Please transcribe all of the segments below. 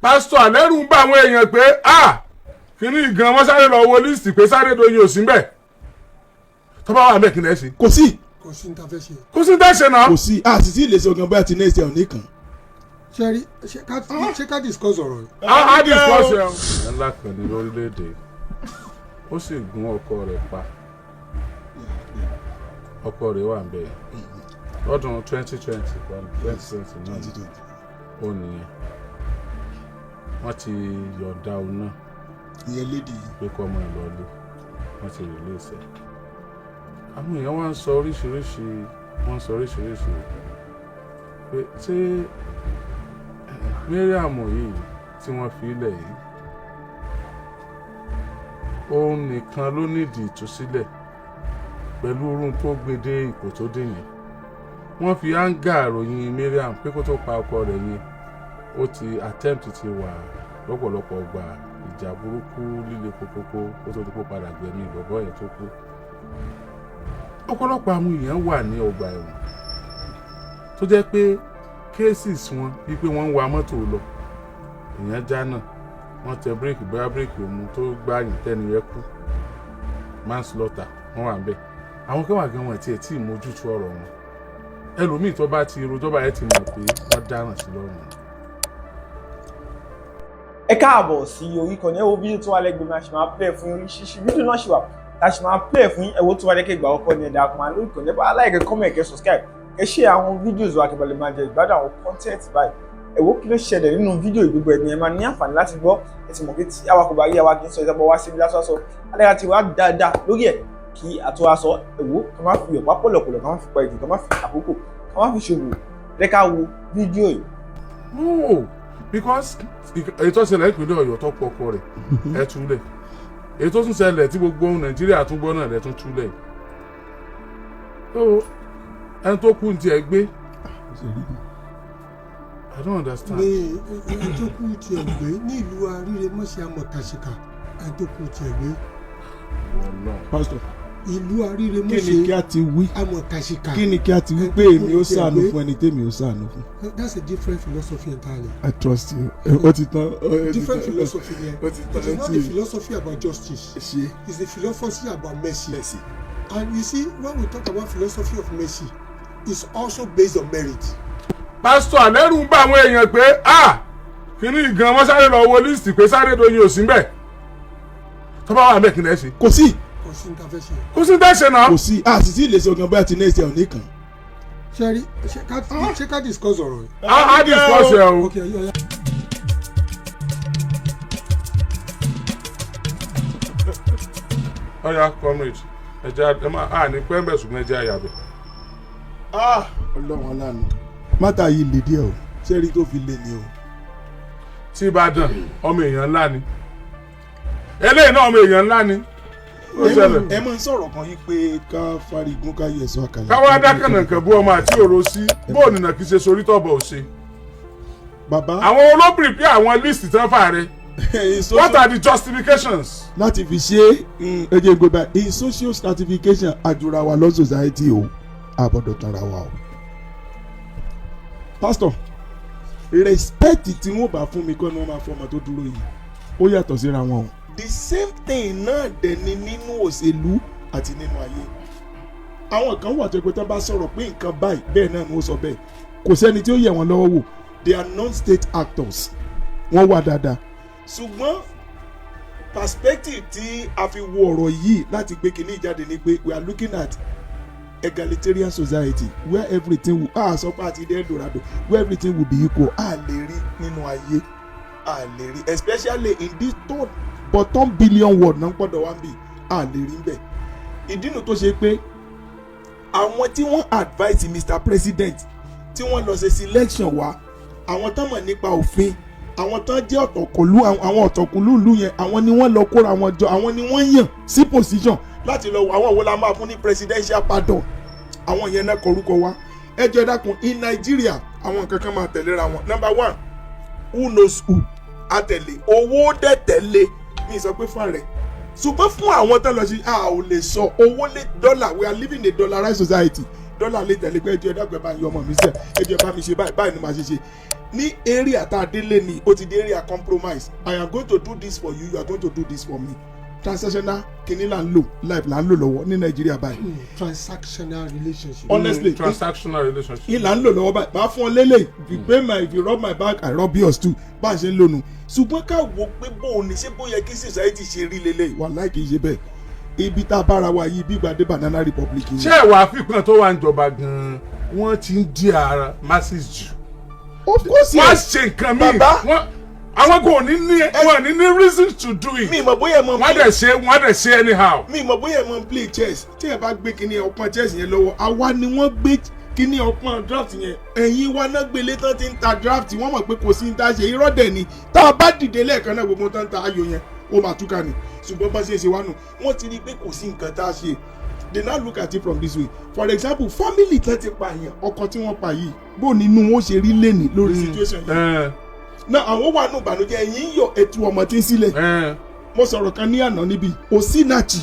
Pásítọ̀ àlẹ́rù ń bá àwọn èèyàn pé, ah, kínní gan, wọ́n sáré lọ wo list pé Sádédoyin ò sí mbẹ̀. Tó bá wà mẹ́, kí ni ẹ ṣe? Kò sí. Kò sí ní ta fẹ́ ṣe. Kò sí tẹ̀sán náà. Kò sí. A sì tí ì lè sọ gan bóyá ti next year ò ní kàn. Ṣe rí, ṣé ká discuss ọ̀rọ̀ yìí? A discuss ẹ. Ìyá ńlá kan ní lórílẹ̀‐èdè, ó sì gún ọkọ rẹ̀ pa. Ọkọ rẹ̀ wà ń bẹ̀ lọ́dún 2020, 2020 náà ó nìyẹn. Wọ́n ti yọ̀ǹda òun náà Ìyẹn lady yìí. pé kọ́ ọmọ ìlọlé, wọ́n ti release ẹ̀. Àwọn èèyàn wá ń sọ oríṣiríṣi, wọ́n ń sọ oríṣiríṣi pé ṣé Mariam yìí tí wọ́n fi ilẹ̀ yìí, òun nìkan ló nídìí ìtúsílẹ̀ pẹ̀lú orun tó gbé dé ipò tó dé yẹn? Wọ́n fi áńgà ròyìn Mariam pé kó tó pa ọkọ rẹ̀ yẹn, ó ti attempt ti wà lọ́pọ̀lọpọ̀ gbà, ìjà burúkú líle kókókó, kó tó di kó padà gbẹ̀mí bọ̀bọ́ yẹn tó kú. Ọ̀pọ̀lọpọ̀ àwọn èèyàn wà ní ọgbà ẹ̀wọ̀n tó jẹ́ pé cases wọn bíi pé wọ́n ń wa mọ́tò lọ, èèyàn já náà, wọ́n tẹ bírèkì, bóyá bírèkì òmu tó gbáyìn, tẹ́ni yẹn kú, manslaughter, wọ́n wà ń bẹ̀. Àwọn kan wà gan, wọn tiẹ̀ tí ì mójútó ọ̀rọ̀ wọn. Ẹlòmíì tó bá ti rojọ́ báyẹn ti mọ̀ pé wọ́n dáràn sí lọ́rùn. Ẹ káàbọ̀ sí orí ìkànnì. Ẹ wo fídíò tó wà lẹ́gbẹ̀ẹ́ mi, a ṣì máa play fún yín. Oríṣiríṣi fídíò náà ṣì wà tá a ṣì máa play fún yín. Ẹ wo tó wà lẹ́kẹ̀ẹ́ ìgbà ọkọ ní ẹ̀dá kan lórí ìkànnì. Ẹ bá like, comment, kẹ́ subscribe, kẹ́ share àwọn videos wa, kẹ́ bá lè máa jẹ ìgbádùn àwọn content báyìí. Ẹ wo kí ló ṣẹlẹ̀ nínú fídíò, gbogbo ẹ̀ ni ẹ máa ní àǹfààní láti gbọ́. Ẹ ti mọ̀ pé tí àwa kò bá rí, àwa kì í sọ. Ìjọba wá síbi lásán sọ alága ti wá dáadáa lórí ẹ̀ kí àtúwá sọ. Ẹ wo, ká má fi ọ̀pá pọ̀lọ̀pọ̀lọ̀, ká má fi pa ìjù, ká má fi àkókò, ká má fi ṣòwò. Ẹ ká wo fídíò yìí. No, because èyí tó ṣẹlẹ̀ ìpínlẹ̀ Ọ̀yọ́ tó pọ̀ ọkọ rẹ̀, ẹ túlẹ̀. Èyí tó tún ṣẹlẹ̀ tí gbogbo ohun Nàìjíríà tún gbọ́ náà, rẹ̀ tún túlẹ̀. So ẹni tó kú ní tiẹ̀ gbé. I don't understand. Ní ẹni tó kú tiẹ̀ gbé ní ìlú Aríremọ́sí Amọ̀kàṣìkà, ẹni tó kú tiẹ̀ gbé. Ọlọ́run. Pastor, Ìlú kí ni Aríremọ́sí kí a ti wí? Amọ̀kàṣìkà. Kí ni kí a ti wí pé èmi ó ṣàánú fún ẹni tèmi ó ṣàánú fún? That's a different philosophy entirely. I trust you. Ó ti tán. Different philosophy yẹn. Ó ti tán. It is not the philosophy about justice. Ṣe. It's the philosophy about mercy. Mercy. And you see, when we talk about philosophy of mercy, it's also based on merit. Pásítọ̀ àlẹ́rù ń bá àwọn èèyàn pé, ah, kínní gan, wọ́n sáré lọ wo list pé Sádédoyin ò sí mbẹ̀. Tó bá wà mẹ́, kí ni ẹ ṣe? Kò sí. Kò sí ní ta fẹ́ ṣe. Kò sí tẹ̀sán náà. Kò sí. A sì tí ì lè sọ gan bóyá ti next year ò ní kàn. Ṣe rí, ṣé ká discuss ọ̀rọ̀ yìí? A discuss ẹ o. Ok, ọ̀ya. Ọ̀ya comrade, ẹja ẹ máa à ní pẹ́ńbẹ̀, ṣùgbọ́n ẹja àyàbẹ̀. Ọlọ́run aláàánú, matter yìí le díẹ̀ o. Ṣé rí tó fi lé ni o? Tí Ìbàdàn, ọmọ èèyàn ńlá ni eléyìí náà, ọmọ èèyàn ńlá ni ó ṣẹlẹ̀. Ẹ máa ń sọ̀rọ̀ kan yìí pé ká farigun, ká yẹ̀sọ́ àkàlà. Káwá dákànnà bú ọmọ àti òrò sí bóònù náà, kì í ṣe sorí tọ̀bọ̀ ò ṣe. Bàbá. Àwọn olóbìnrin bí àwọn list tán fà rẹ, what are the justifications? Láti fi ṣe ẹ jẹ́ n gbé báyìí. In social stratification, àjùra wa lọ society o, àbọ̀dọ̀ tanra wa o. Pastor, respect tí wọ́n bá fún mi kọ́ ni wọ́n máa fún ọmọ tó dúró yìí, ó yàtọ̀ síra wọn o. The same thing náà dẹ̀ ni nínú òṣèlú àti nínú ayé. Àwọn kan wà tó pé tó bá sọ̀rọ̀ pé nǹkan báyìí, bẹ́ẹ̀ náà ni ó sọ bẹ́ẹ̀, kò sẹ́ni tí ó yẹ̀ wọ́n lọ́wọ́ wò. They are non-state actors, wọ́n wà dáadáa. Ṣùgbọ́n perspective tí a fi wo ọ̀rọ̀ yìí láti gbé kinní jáde ni pé we are looking at egalitarian society where everything will, ah, sọ pé àti Eldorado, where everything will be equal. A lè rí nínú ayé, a lè rí, especially in this third bottom billion world náà gbọ́dọ̀ wá ń bì, a lè rí bẹ́ẹ̀. Ìdí nu tó ṣe pé àwọn tí wọ́n advise Mr President, tí wọ́n lọ ṣe selection wá, àwọn tán mọ̀ nípa òfin, àwọn tán jẹ́ ọ̀tọ̀kùlú, àwọn ọ̀tọ̀kùlú ìlú yẹn, àwọn ni wọ́n lọ kóra wọn jọ, àwọn ni wọ́n yàn sí position láti lọ wo àwọn wo la máa fún ní presidential pardon. Àwọn yẹn náà kọrúkọ wá. Ẹ jẹ́ dákun, in Nigeria, àwọn nǹkan kan máa tẹ̀léra wọn. Number one, who knows who àtẹ̀lé, owó dẹ̀ tẹ̀lé. Mi sọ pé fún rẹ̀, ṣùgbọ́n fún àwọn tó lọ sí, a ò lè sọ owó lé dọ́là. We are living in a dollarized society. Dọ́là lè tẹ̀lé pé ẹjọ́, ẹ dákun, ẹ bá ń yọ ọmọ mi sílẹ̀, ẹjọ́, ẹ bá mi ṣe báyìí báyìí ni màá ṣe ṣe. Ní area tá a délé ni ó ti dé area compromise. I am going to do this for you, you are going to do this for me. Transactional kìíní là ń lò, life là ń lò lọ́wọ́ ní Nàìjíríà báyìí. Transactional relationship. Honestly, Transactional relationship. Ìlà ń lò lọ́wọ́ báyìí. Máa fún ọ lélẹ̀, if you pay my, if you rub my back, I rub yours too. Bá a ṣe ń lò nù. Ṣùgbọ́n ká wo pé bó o ní ṣé bó yẹ kí society ṣe rí lélẹ̀, wàláì kì í ṣe bẹ́ẹ̀. Ibi tá a bára wa yìí, bí gbàdé banana republic yìí. Ṣé ìwà àfikún tó wà ń jọba gan-an, wọ́n ti ń di ara masses jù? Of course. Wọ́n á Yes. ṣe nǹkan míì. Bàbá. Wọ́n àwọn kò ní ní, wọ́n ní ní reason to do it. Mi mọ̀ bóyá ẹ mọ̀. Wọ́n á dẹ̀ ṣe, wọ́n á dẹ̀ ṣe anyhow. Mi mọ̀ bóyá ẹ mọ̀ play chess. Tí ẹ bá gbé kíní ọpọ́n chess yẹn lọ́wọ́, àwa ni wọ́n gbé kíní ọpọ́n draft yẹn, ẹ̀yìn wa náà gbélé tán ti ń ta draft. Wọ́n mọ̀ pé kò sí ní ta ṣe, irọ́ dẹ̀ ni. Tá a bá dìde lẹ́ẹ̀kan náà, gbogbo tán ta ayò yẹn, ó máa túká ni. Ṣùgbọ́n bá ṣe é ṣe wá nù, wọ́n ti rí i pé kò sí nǹkan tá a ṣe. They now look at it from this way. For example, family tán ti pa yẹn, ọkọ tí wọ́n pa yìí, bó nínú wọn ṣe rí lẹ́nìí lórí situation yìí náà? Àwọn wà nù ìbànújẹ́, ẹ̀yìn ń yọ ẹ̀tù ọmọ tí ń sílẹ̀. Mo sọ̀rọ̀ kan ní àná níbi Osinachi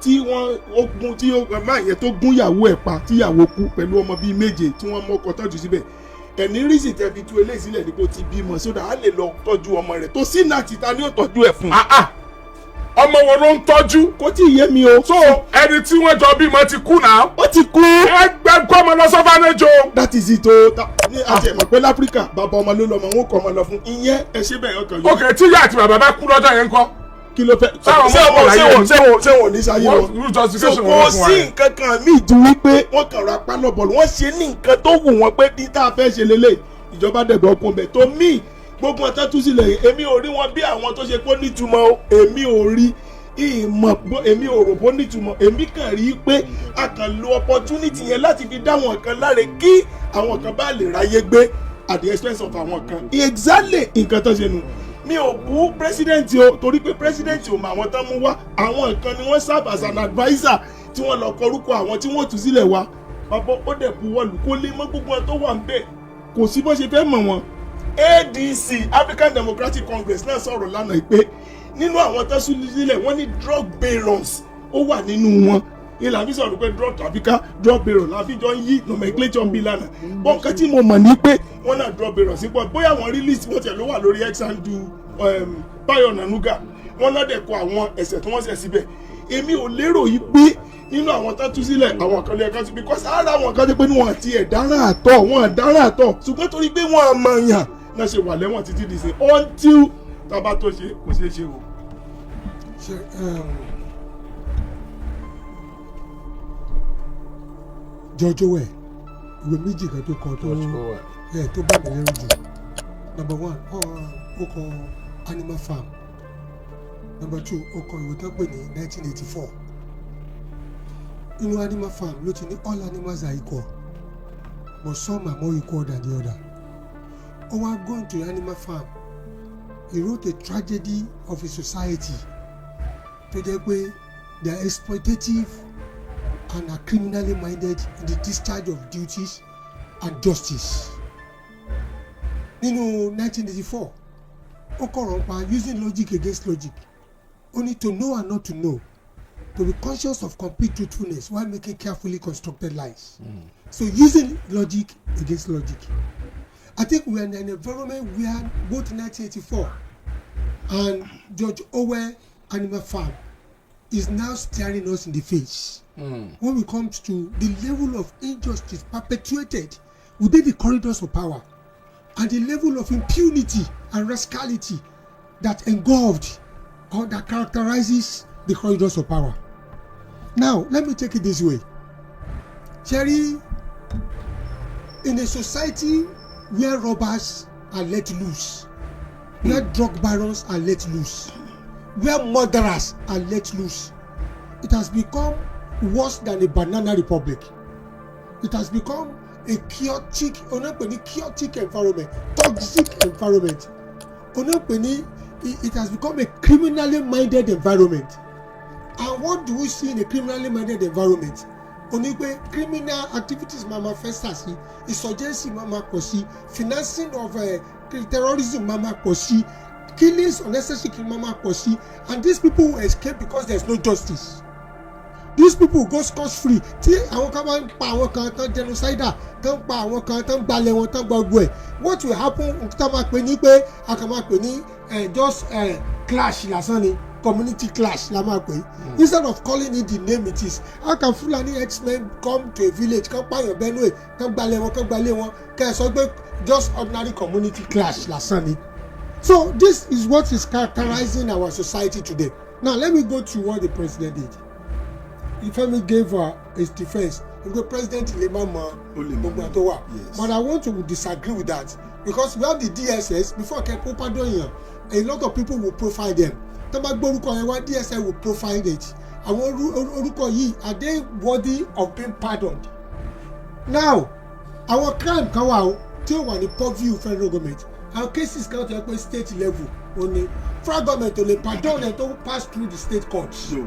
tí wọ́n ó gún, tí ó máa yẹn tó gún ìyàwó ẹ̀ pa, tíyàwó kú pẹ̀lú ọmọ bíi méje tí wọ́n mọ́kọ tọ́jú síbẹ̀. Ẹ̀ní rísì tẹ́ fi tú eléyìí sílẹ̀ ní kó ti bímọ sódà á lè lọ tọ́jú ọmọ rẹ̀ tó Osinachi, ta ni ó tọ́jú ẹ̀ fún? Ah, ah. Ọmọ wo ló ń tọ́jú? Kò tí ì yé mi o. So ẹni tí wọ́n jọ bímọ ti kú náà. Ó ti kú. Ẹgbẹ́ kọ́ ọmọ lọ sọ́fánẹ́jọ. That is it o. Ní àti ẹ̀mọ̀ pé láfíríkà, bàbá ọmọ ló lọ́mọ, wọn kọ́ ọmọ lọ fún ìyẹn. Ẹ ṣe bẹ́ẹ̀, ọkàn yóò. Ok, tí ìyá àti bàbá bá kú lọ́jọ́ yẹn ńkọ́? Kí ló fẹ́? Sáwọn ọmọ Ṣé ọmọ wọn láyé ṣé wọn ni? ṣé wọn ní sáyé What wọn? root So justification kò wọn fún wa sí yẹn? nǹkan kan míì ju wípé wọ́n kàn ra pálọ̀ bọ̀ọ̀lù. Wọ́n ṣe ní nǹkan tó wù wọ́n pé ní tá a fẹ́ ṣe lélẹ̀, ìjọba dẹ̀gbọ́ kún bẹ̀ tó míì. Gbogbo ọ̀tá tú sílẹ̀ yìí, èmi ò rí wọn bí àwọn tó ṣe pé ó nítumọ̀ o. Èmi ò rí ìmọ̀ èmi ò rò bó nítumọ̀. Èmi kàn rí i pé a kàn lo opportunity yẹn láti fi dá àwọn kan láre kí àwọn kan bá lè ráyé gbé at the expense of àwọn kan. Exactly nǹkan tó ṣe nu. Mi ò bú president o, torí pé president ò mọ àwọn tán mú wá. Àwọn kan ni wọ́n serve as an adviser tí wọ́n lọ kọrúkọ àwọn tí wọ́n tú sílẹ̀ wá. Bàbá ó dẹ̀ buwọ́lù kó lè mọ́ gbogbo wọn tó wà ń bẹ̀. Kò sí bó ṣe fẹ́ mọ̀ wọ́n. ADC, African Democratic Congress, náà sọ̀rọ̀ lánàá pé nínú àwọn tó tú sílẹ̀, wọ́n ní drug barons ó wà nínú wọn. Ìlànà fi sọ̀rọ̀ pé drug trafficker, drug baron la fi jọ ń yí nomenclature ń bí lánàá bọ́n. Nǹkan tí mo mọ̀ ní pé wọ́n náà drug barons sípò bóyá àwọn release wọ́n tiẹ̀ ló wà lórí X handle Báyọ̀ Ọ̀nànúgà. Wọ́n náà dẹ̀ kọ àwọn ẹ̀ṣẹ̀ tí wọ́n ṣẹ̀ síbẹ̀. Èmi ò lérò yìí pé nínú àwọn tó tú sílẹ̀, àwọn kan lè kan sí, because ara àwọn kan tó pé wọ́n ti ẹ̀ dáràn àtọ̀, wọ́n dáràn àtọ̀, ṣùgbọ́n torí pé wọ́n mọ̀ yàn náà ṣe wà lẹ́wọ̀n títí di sin until tábà tó ṣe kò ṣeé ṣe o. Ṣe George Orwell, ìwé méjì kan tó kọ tó ẹ tó bá mi lẹ́rù jù. Number one, ó kọ Animal Farm. Number two, ó kọ ìwé tó pè ní 1984. Inú Animal Farm ló ti ní all animals are equal, but some are more equal than the other. Ó wá go into the Animal Farm, he wrote a tragedy of a society tó jẹ́ pé they are exploitative and are criminally minded in the discharge of duties and justice. Nínú 1984, ó kọ̀rọ̀ nípa using logic against logic. Ó ní to know and not to know, to be conscious of complete truthfulness while making carefully constructed lies. So using logic against logic, I think we are in an environment where both 1984 and George Orwell Animal Farm is now staring us in the face when it comes to the level of injustice perpetuated within the corridors of power and the level of impunity and rascality that engulfed or that characterizes the corridors of power. Now, let me take it this way. Sherry, in a society where robbers are let loose, where drug barons are let loose, where murderers are let loose, it has become worse than a banana republic. It has become a chaotic, onápè ní chaotic environment, toxic environment. Onápè ní it has become a criminally minded environment. And what do we see in a criminally minded environment? Ó ní pé criminal activities máa ma fester sí, insurgency máa ma pọ̀ sí, financing of terrorism máa ma pọ̀ sí, killings, unnecessary killing máa ma pọ̀ sí, and these people will escape because there is no justice. These people go scot free. Tí àwọn kan bá ń pa àwọn kan tán, genocidal tán, pa àwọn kan tán, gbalẹ̀ wọn tán, gbogbo ẹ̀, what will happen? Tá máa pè ní pé a kàn máa pè ní just clash lásán ni, community clash la máa pè é, instead of calling it the name it is. How can Fulani herdsmen come to a village, kan pààyàn Benue, kan gbalẹ̀ wọn, kan gbalẹ̀ wọn, kẹ́ ẹ sọ pé just ordinary community clash lásán ni? So this is what is characterizing our society today. Now let me go to what the president did. Femi gave his defence wípé president lè má mọ Ó lè má gbogbo mọ̀. tó wà, but I want to disagree with that, because we have the DSS. Before kẹ́kọ̀ọ́ pardon yàn, a lot of people will profile them. Tó bá gbórúkọ yẹn wá, DSS will profile it. Àwọn orúkọ yìí, are they worthy of being pardoned? Now, àwọn crime kan wà o tí ó wà ní purview federal government. Àwọn cases kan tó yẹ pé state level ó ní, federal government ò lè pardon ẹ tó pass through the state courts. No.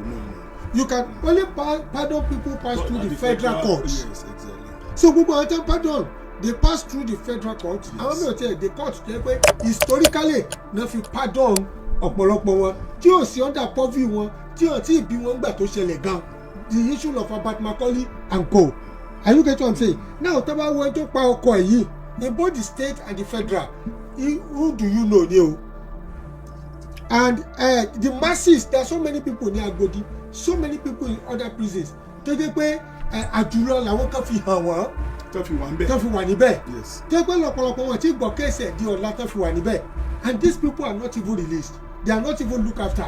You can only pardon people pass But through at the federal courts. Yes, exactly. So gbogbo àwọn tó ń pardon, they pass through the federal court. Àwọn mi ò tiẹ̀ the court tó yẹ pé historically náà fi pardon ọ̀pọ̀lọpọ̀ wọn tí ò sí under purview wọn, tí ò tí ì bí wọn gbà tó ṣẹlẹ̀ gan, the issue of Herbert Macaulay and co. Are you get what I'm saying now? Tó bá wọ ẹni tó pa ọkọ ẹ̀ yìí, in both the state and the federal, who do you know ni o? And the masses, there are so many people ní Agodi, so many people in other prisons tó jẹ́ pé àjùlọ làwọn kan fi hàn wọ́n Tó fi wà ń bẹ̀. Tó fi wà níbẹ̀, tó jẹ́ pé lọ́pọ̀lọpọ̀ wọn tí gbọ́ case ẹ̀ di ọ̀la tó fi wà níbẹ̀, and these people are not even released, they are not even looked after.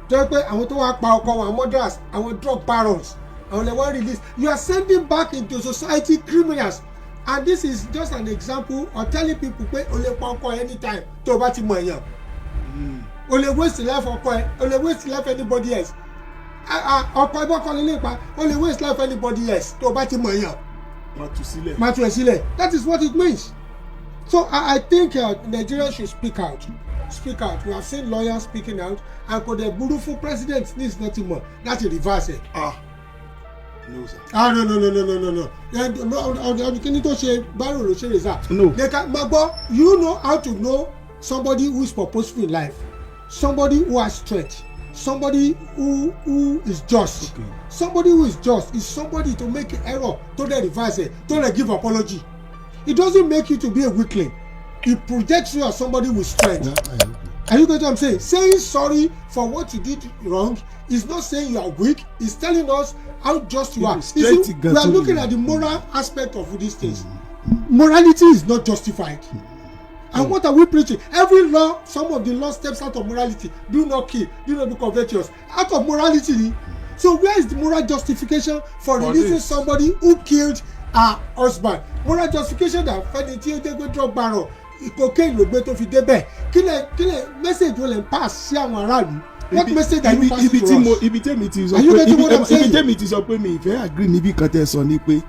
Tó jẹ́ pé àwọn tó wá pa ọkọ wọn, àwọn murderers, àwọn drug barons, àwọn lè wọ́n release. You are sending back into society criminals, and this is just an example of telling people pé o lè pa ọkọ anytime tó o bá ti mọ èèyàn, o lè waste life ọkọ ẹ, o lè waste life anybody else. Ah, ah, ọkọ ẹgbẹ́ ọkọ lè lè pa, o lè waste life anybody else tó o bá ti mọ èèyàn. Wọ́n tú sílẹ̀. Máa tú ẹ sílẹ̀. That is what it means. So I think Nigerians should speak out, speak out. We have seen lawyers speaking out, and kò dẹ̀ burú fún president ní ìsìnà ti mọ̀ láti reverse ẹ̀. Ah, no, sir. Ah, no, no, no, no, no, no, no. Ọdún kìíní tó ṣe bárò ló ṣe rè sá. No. They can ma gbọ́. You know how to know somebody who is purposeful in life, somebody who has strength, somebody who is just. Somebody who is just is somebody to make error, to dey reverse it, to dey give apology. It doesn't make you to be a weakling. It projects you as somebody with strength. Yeah, I agree. Are you getting what I'm saying? Saying sorry for what you did wrong is not saying you are weak. It's telling us how just you are. You Strength see, gan we are tó looking nìyẹn. at the moral aspect of these things. Morality is not justified. And what are we preaching? Every law, some of the law steps out of morality. Do not kill, do not be covetous. Out of morality ni. So where is the moral justification for For releasing this. Somebody who killed her husband? Moral justification that fẹ́ni tí ó jẹ́ pé drug baron, cocaine ló gbé tó fi débẹ̀. Kílẹ̀ message wo lè ń pass sí àwọn aráàlú? What message are you passing Ibi to tí mo us? Ibi tẹ́mi ti sọ Are you pé getting ibi what I'm ibi saying? tẹ́mi ti sọ pé mi ìfẹ́ agree níbi kan tẹ́ sọ ni pé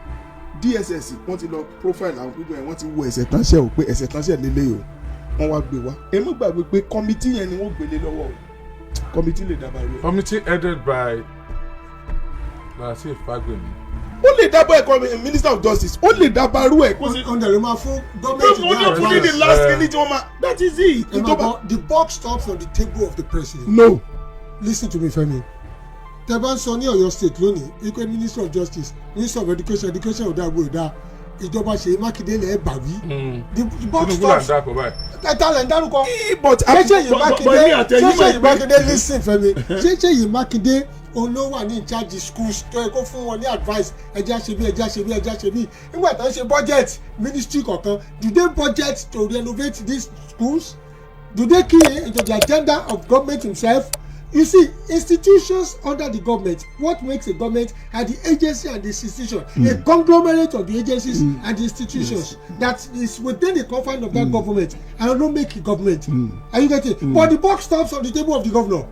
DSS, wọ́n ti lọ profile àwọn pípẹ́ yẹn, wọ́n ti wo ẹ̀ṣẹ̀ tán ṣẹ̀ o, pé ẹ̀ṣẹ̀ tán ṣẹ̀ lélẹ̀ o, wọ́n wá gbé wá. Èmi gbàgbé pé committee yẹn ni wọ́n gbélé lọ́wọ́ o. Committee lè dábàá rẹ̀. Committee headed by Lateef Fagbemi. Ó lè dábọ̀ ẹ̀kọ́ minister of justice, ó lè dábàá rú ẹ̀ kó sì. Ọ̀ndẹ̀ ló máa fún gọ́ọ̀mẹ̀ntì Ó ní fún ní the last minute wọ́n máa, that is it. Ẹ máa gbọ́, the buck stops on the table of the president. No. Listen to me, Femi. Tẹ bá ń sọ ní Ọ̀yọ́ State lónìí wípé Minister of Justice, Minister of Education, education ò dáa, gbòòdà ìjọba Ṣèyí Mákindé lẹ bá wí. The buck Tinubu là ń stops. dàpọ̀ báyìí. Tẹ́tà lẹ̀ ń dárúkọ. But Ṣé Ṣèyí Mákindé, ṣé Ṣèyí Mákindé Mákindé, listen Femi, ṣé Ṣèyí Mákindé òun ló wà ní in charge schools tó yẹ kó fún wọn ní advice, ẹja ṣe bí, ẹja ṣe bí, ẹja ṣe bí? Nígbà tó ń ṣe budget ministry kọ̀ọ̀kan, do they budget to renovate these schools? Do they key into the agenda of government himself? You see, institutions under the government, what makes a government are the agency and the institution, a conglomerate of the agencies and the institutions that is within the confine of that government and no make a government. Are you getting? But the buck stops on the table of the governor.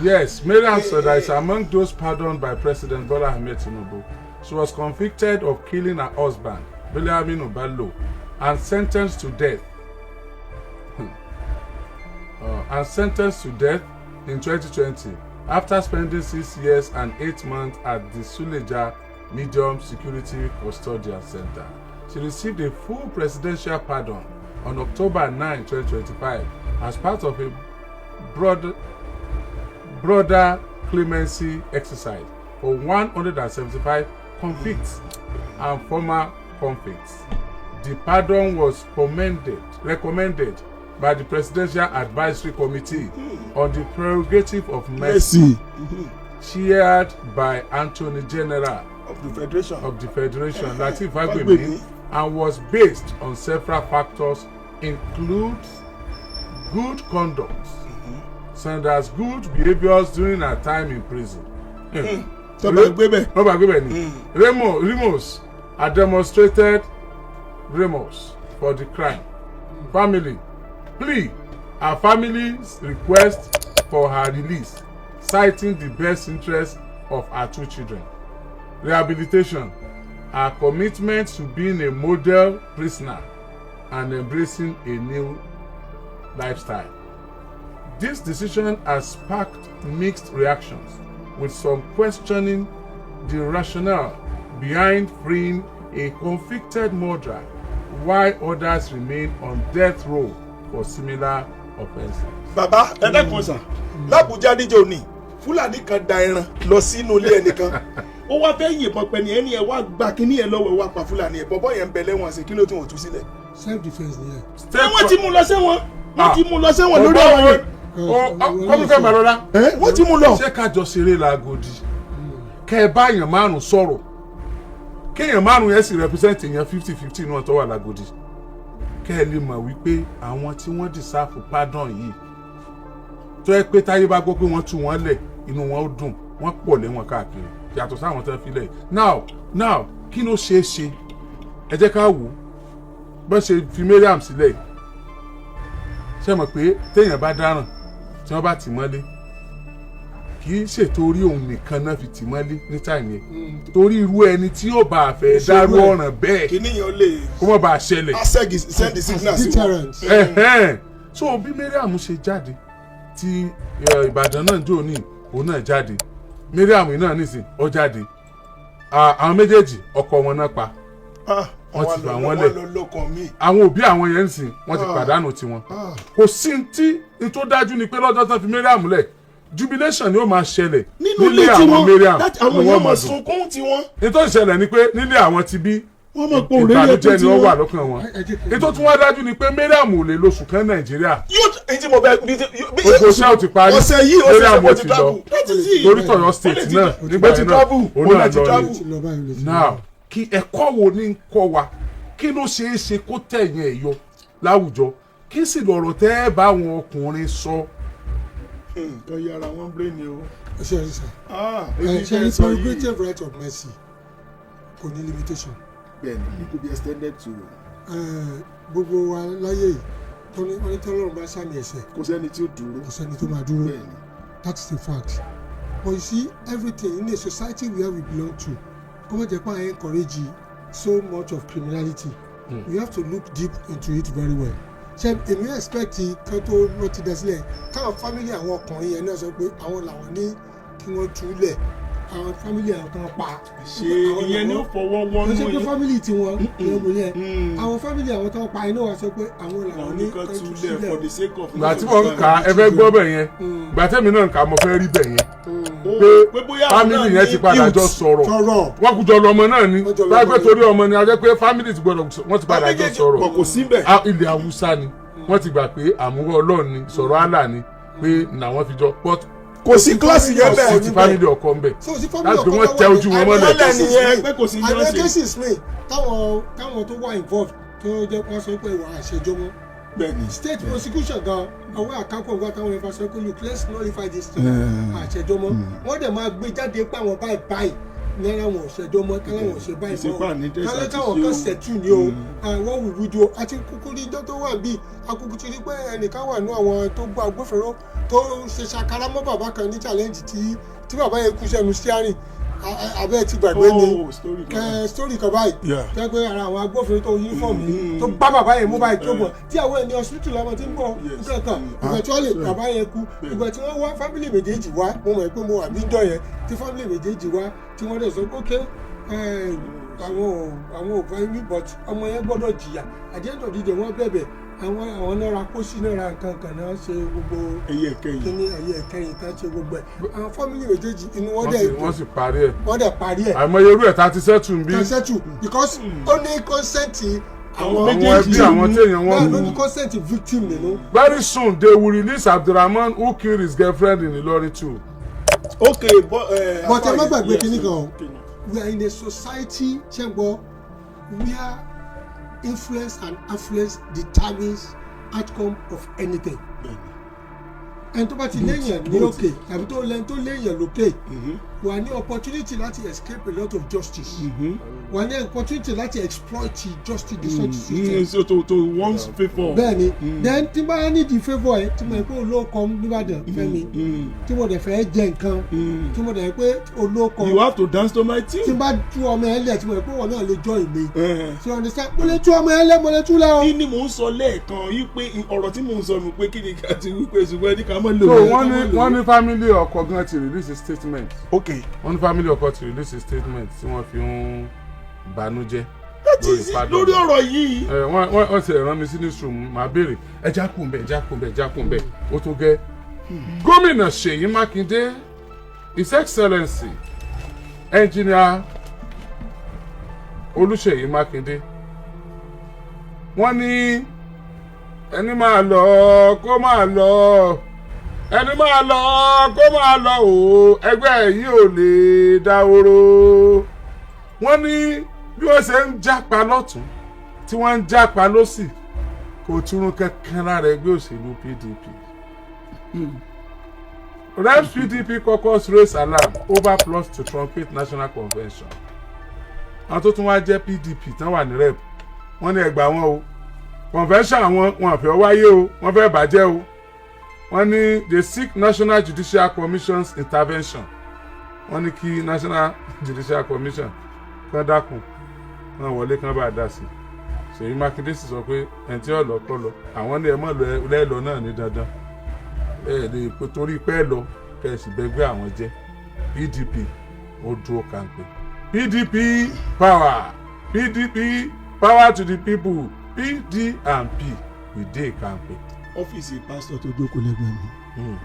Yes, Mariam Sada is among those pardoned by President Bola Ahmed Tinubu. She was convicted of killing her husband, Bilyaminu Bello, and sentenced to death. And sentenced to death in 2020 after spending 6 years and 8 months at the Suleja Medium Security Custodial Center. She received a full presidential pardon on October 9, 2025, as part of a broader clemency exercise. for 175 convicts and former convicts. The pardon was recommended by the Presidential Advisory Committee on the Prerogative of Mercy, Mercy chaired by Attorney General of the Federation of the Federation, Lateef Fagbemi, Fagbemi, and was based on several factors, includes good conduct, Sanders' good behaviours during her time in prison. Tọ́ba gbé bẹ́ẹ̀. Wọ́n bá gbé bẹ́ẹ̀ ni. Remorse had demonstrated remorse for the crime. Family plea, her family's request for her release, citing the best interest of her two children. Rehabilitation, her commitment to being a model prisoner and embracing a new lifestyle. This decision has sparked mixed reactions, with some questioning the rationale behind freeing a convicted murderer while others remain on death row for similar offences. Bàbá, ẹ dákun sà, l'Ábùjá níjọ́ ni Fúlàní kan da ẹran lọ sínú ilé ẹnìkan, ó wá fẹ́ yìnbọn pẹ́ ni ẹni ẹ wá gba kínní ẹ lọ́wọ́ ẹ, wá pa Fúlàní ẹ. Bọ́bọ́ yẹn ń bẹ lẹ́wọ̀n ṣe, kí ló tún wọ́n tú sílẹ̀? Self defence nìyẹn. Ṣé wọ́n ti mú lọ sẹ́wọ̀n? Wọ́n ti mú lọ sẹ́wọ̀n lórí ọ̀rọ̀ yẹn. Kọ́mífẹ́ Balọ́lá. Ẹ wọ́n ti mú lọ. Ṣé kájọ ṣeré làgòdì, kẹ ẹ bá èèyàn márùn sọ̀rọ̀, kéèyàn márùn yẹn sì represent èèyàn 50-50 náà tó wà lágòdì, kẹ ẹ lè mọ̀ wípé àwọn tí wọ́n deserve pardon yìí, tó yẹ pé táyé bá gbọ́ pé wọ́n tú wọn lẹ̀, inú wọn ó dùn, wọ́n pọ̀ lẹ́wọ̀n káàkiri yàtọ̀ sáwọn tó ń filẹ̀ yìí. Now, kí ló ṣeé ṣe? Ẹ jẹ́ ká wò ó bọ́n ṣe fi Mariam sílẹ̀ yìí. Ṣé mọ̀ pé téèyàn bá dáràn tí wọ́n bá tì mọ́lé, kì í ṣètò orí òun nìkan náà fi tì mọ́lé ní time yẹn, torí irú ẹni tí yóò bá a fẹ́ dárú ọ̀ràn bẹ́ẹ̀ Kínní yẹn ó lè kó má bàa ṣẹlẹ̀. Send the signal sí wọn. Deterrent. Ẹ̀hẹ́n. So bí Mariam ṣe jáde tí Ìbàdàn náà jò ní òun náà jáde, Mariam náà nísìn ó jáde. Ah, àwọn méjèèjì, ọkọ wọn náà pa. Ah, Wọ́n ti fà wọ́n wọ́n lẹ̀. lọ lọ́kàn mi. Àwọn òbí àwọn yẹn ń sìn, wọ́n ti Ah. pàdánù tiwọn. Ah. Kò sí tí n tó dájú ni pé lọ́jọ́ tán fi Mariam lẹ̀, jubilation ni ó máa ṣẹlẹ̀ Nínú ilé nílé tiwọn àwọn Mariam láti àwọn ni èèyàn wọ́n máa máa dùn. sunkún tiwọn. Ní tó ṣẹlẹ̀ ni pé nílé àwọn ti bí, Wọ́n mọ̀ pé òrèrè ẹkún ìbànújẹ́ ni ó tiwọn. wà lọ́kàn wọn. Ẹ jẹ́ kí n- Ètò tí wọ́n dájú ni pé Mariam ò lè lóṣù kan Nàìjíríà. Yóò èyí tí mo bẹ bí Gbogbo iṣẹ́ ò ti parí. Ọ̀sẹ̀ yìí ó ṣe Mariam ṣe ò ti ti lọ. travel. That is it. Torí tọ̀yọ̀ State náà nígbà Ó ti yẹn náà, travel. òun Ó náà ti lọ travel. ni. Ti lọ báyìí, ó lè ti lọ. Now, kí ẹ̀kọ́ wo ní ń kọ́ wa? Kí ló ṣeé ṣe kó tẹ̀yìn ẹ̀ yọ láwùjọ? Kí sì lọ̀rọ̀ tẹ́ ẹ bá àwọn ọkùnrin sọ? Kan yára wọn brain ni o. Ṣe é sà. Ah, Ẹ èyí ṣe tẹ́ ní ẹ sọ yìí. prerogative right of mercy kò ní limitation. Bẹ́ẹ̀ni, it could be extended to. Gbogbo wa láyé yìí tó ní wọ́n ní tọ́lọ́run bá sàmì ẹ̀ṣẹ̀, Kò sẹ́ni tí ó dúró. Kò sẹ́ni tó máa dúró. Bẹ́ẹ̀ni. That is the fact. But you see, everything in a society where we belong to, kó má jẹ́ pé à encourage so much of criminality, we have to look deep into it very well. Ṣe èmi expect kan tó wọ́n ti dá sílẹ̀, káwọn family àwọn ọkùnrin yẹn náà sọ pé àwọn làwọn ní kí wọ́n túlẹ̀, àwọn family àwọn tó ń pa. Ṣe ìyẹn ni ó fọwọ́ Wọ́n wọ́nú ṣe pé yín. family tiwọn ìyẹn bò yẹn, Mm. àwọn family àwọn tó ń pa iná wa sọ pé àwọn làwọn Làwọn ní nìkan kan tú túlẹ̀ sílẹ̀. for the sake of. Ìgbà tí mo ń kà á, ẹ fẹ́ gbọ́ bẹ̀ yẹn, ìgbà tẹ́mi náà ń kà á, mo fẹ́ rí bẹ̀ yẹn pé pé bóyá àwọn family náà yẹn ti ní padà jọ guilt. sọ̀rọ̀. Tọrọ. Wọ́n kú jọ lọmọ náà ni. Wọ́n jọ lọmọ Báyìí pé ni. torí ọmọ ni a jẹ́ pé family ti gbọ́dọ̀, wọ́n ti padà jọ Méjèèjì sọ̀rọ̀. pọ̀ kò sí bẹ̀. Ah, ilẹ̀ Haúsá ni wọ́n ti gbà pé àmúwọ́ Ọlọ́run ni, sọ̀rọ̀ Allah ni pé làwọn fi jọ but Kò sí kíláàsì yẹn kò sí ti bẹ́ẹ̀. family ọkọ ń bẹ̀. So sí family Láti pé ọkọ wọ́n tó tẹ wà ojú wọn mọ́lẹ̀. Mọ́lẹ̀ nìyẹn pé kò sí àwọn jọ́sìn. cases mi táwọn tó wà involved tó jẹ́ wọ́n sọ pé ìwà àṣejọ́ mọ́. Bẹ́ẹ̀ni. State prosecution gan, ọwọ́ àkápọ̀ nǹkan táwọn yẹn bá sọ pé, "Look, let's nullify this thing, àṣẹjọ́ mọ́." Wọ́n dẹ̀ máa gbé jáde pé àwọn báyìí báyìí náírà wọn ò ṣẹjọ́ mọ́, kálá wọn ò ṣe báyìí Ìṣepá mọ́ ní tẹ̀sán kálá ti táwọn ṣe kan o. ṣẹ̀tù ni o. Àwọn wùwú ju àti kúkú ní ijọ́ tó wà bíi akúkú ti rí pé ẹnìkan wà ní àwọn tó gbọ́ agbófinró tó ṣe ṣàkárá mọ́ bàbá kan ní challenge tí bàbá yẹn kú sẹ́nu steering. Abẹ́ ti gbàgbé ni. Oh, story kan. Story kan báyìí Yeah. tẹ́ pé ara àwọn agbófinró tó uniform yìí tó bá bàbá yẹn mú báyìí tó bọ̀ tí àwọn ẹni hospital làwọn ti ń bọ̀ nǹkan kan. Ìgbà tí wọ́n lè bàbá yẹn kú, ìgbà tí wọ́n wá family méjèèjì wá, mo mọ̀ pé mo wà níjọ́ yẹn tí family méjèèjì wá, tí wọ́n dẹ̀ sọ pé ok, àwọn ò fẹ́ wí, but ọmọ yẹn gbọ́dọ̀ jìyà. At the end of the day, wọ́n bẹ̀bẹ̀, Àwọn náà ra pósí, náà ra nǹkan kan, náà ṣe gbogbo Ẹyẹ kẹyìn. Kíní ẹ̀yẹ kẹyìn tán ṣe gbogbo ẹ̀. Àwọn family méjèèjì, inú wọn Wọ́n dẹ̀ sì dùn. Wọ́n sì parí ẹ̀. Wọ́n dẹ̀ parí ẹ̀. Àìmọye irú ẹ̀ tá a ti settle ń bí. Kan settle because ó ní consent àwọn Àwọn ẹbí àwọn téèyàn wọn bẹ́ẹ̀ ló kú. ní consent victim nínú. Very soon they will release Abdulrahman who killed his girlfriend in Ilorin too. Ok, But ẹ má gbàgbé yes, kinní kan o. kinní. We are in a society, ṣẹ́gbọ́, where influence and affluence determines outcome of anything. Ẹni tó bá ti léèyàn ní òkè tàbí tó lẹ́ni tó léèyàn lókè wà ní opportunity láti escape a lot of justice, wà ní opportunity láti exploit justice, the such system. So to one's favour. Bẹ́ẹ̀ni. Then tí bá ní di favour ẹ, tí mo yẹ pé olóòkọ nìbàdàn Fẹ́mi, tí mo dẹ̀ fẹ́ jẹ nǹkan, tí mo dẹ̀ pé olóòkọ, You have to dance to my tí tune. n bá tú ọmọ ẹ lẹ̀, tí mo yẹ pé wọn náà lè join mi, ṣe understand? Mo lè tú ọmọ ẹ lẹ̀, mo lè tú lẹ̀ o. Kí ni mò ń sọ lẹ́ẹ̀kan yí pé ọ̀rọ̀ tí mò ń sọ nù pé kí ni ká ti wí pé, ṣùgbọ́n ẹni ká mọ̀ lò. So wọ́n ní family ọkọ gan ti release statement. Ok. Wọ́n ní family ọkọ ti release statement tí wọ́n fi ń banújẹ́ That is it, lórí ọ̀rọ̀ yìí. Ẹ wọ́n ti rán mi sí newsroom, màá béèrè. Ẹja kùn bẹ́ẹ̀, ẹja kùn bẹ́ẹ̀, ẹja kùn bẹ́ẹ̀, ó tó gẹ́. Gómìnà Ṣèyí Mákindé, His Excellency Engineer Olúṣèyí Mákindé, wọ́n ní ẹni máa lọ kó máa lọ, ẹni máa lọ kó máa lọ o, ẹgbẹ́ yìí ò lè dáwóró. Wọ́n ní bí wọ́n ṣe ń jápa lọ́tún tí wọ́n ń jápa lọ́sì, kò túrún kankan lára ẹgbẹ́ òṣèlú PDP. Reps PDP caucus raise alarm over plot to truncate national convention. Àwọn tó tún wá jẹ́ PDP tán wà ní rep, wọ́n ní ẹgbàá wọn o, convention àwọn wọn fẹ́ wáyé o, wọ́n fẹ́ bàjẹ́ o. Wọ́n ní they seek National Judicial Commission's intervention. Wọ́n ní kí National Judicial Commission kán dákun, kán wọlé, kán bá a dá sí i. Ṣèyí Mákindé sì sọ pé ẹni tí ọ̀lọ́ kọ́ lọ, àwọn ní ẹ mọ̀ lẹ́ẹ̀lọ náà ní dandan, ẹ lè pé torí pé ẹ lọ kẹ́ ẹ sì bẹ́gbẹ́ àwọn jẹ́. PDP ó dúró kàǹpé. PDP power, PDP power to the people, PD and P, we dey kampe. Ọ́fíìsì pásítọ̀ tó jókòó lẹ́gbẹ̀ẹ́ mi.